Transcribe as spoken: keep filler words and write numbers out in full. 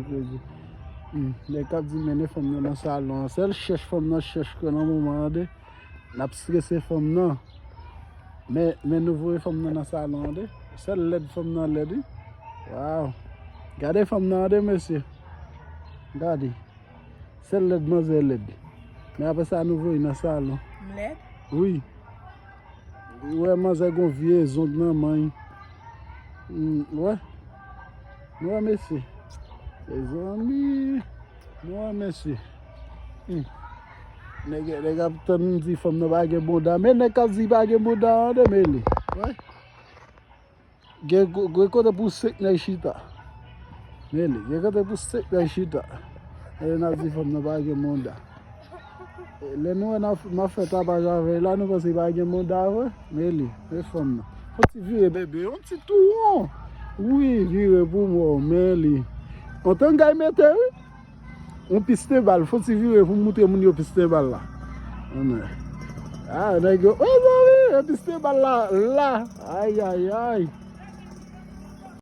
Kredi. Hmm, nèg k ap di mennen fanm nan nan salon an. Sèl chèch fanm nan chèch kwè nan moman an de. N ap strese fanm nan. Men, men nou voye fanm nan nan salon an de. Sèl lèd fanm nan lèd, wi. Waw. Gade fanm nan an de, mesye. Gade. Sèl lèd manzè lèd. Men apre sa, nou voye nan salon. M lèd? Wi. Ou wè manzè gon vye zong nan manch. Hmm, wè. Nou wè mesye. Mezanmi. Nou wè mesye. Hmm. Nèg, nèg ap tann di fanm nan pa gen bonda. Men nèg k ap di pa gen bonda an de, men li. Wè. Gen, gen kote pou senk nèg chita. Men li, gen kote pou senk nèg chita. E n ap di fanm nan pa gen bonda. E lè nou wè n ap, m ap fè tapaj avè l la, nou panse pa gen bonda vre? Men li, men fanm nan. Fò ti vire bebe, yon ti tou won. Wi, vire pou mwen, men li. Yon tangay mete, wi. Yon pisten bal, fò ti vire pou moutre moun yo pisten bal la. Ann. Ah, nèg yo, mezanmi, pisten bal la, la. Ay, ay, ay.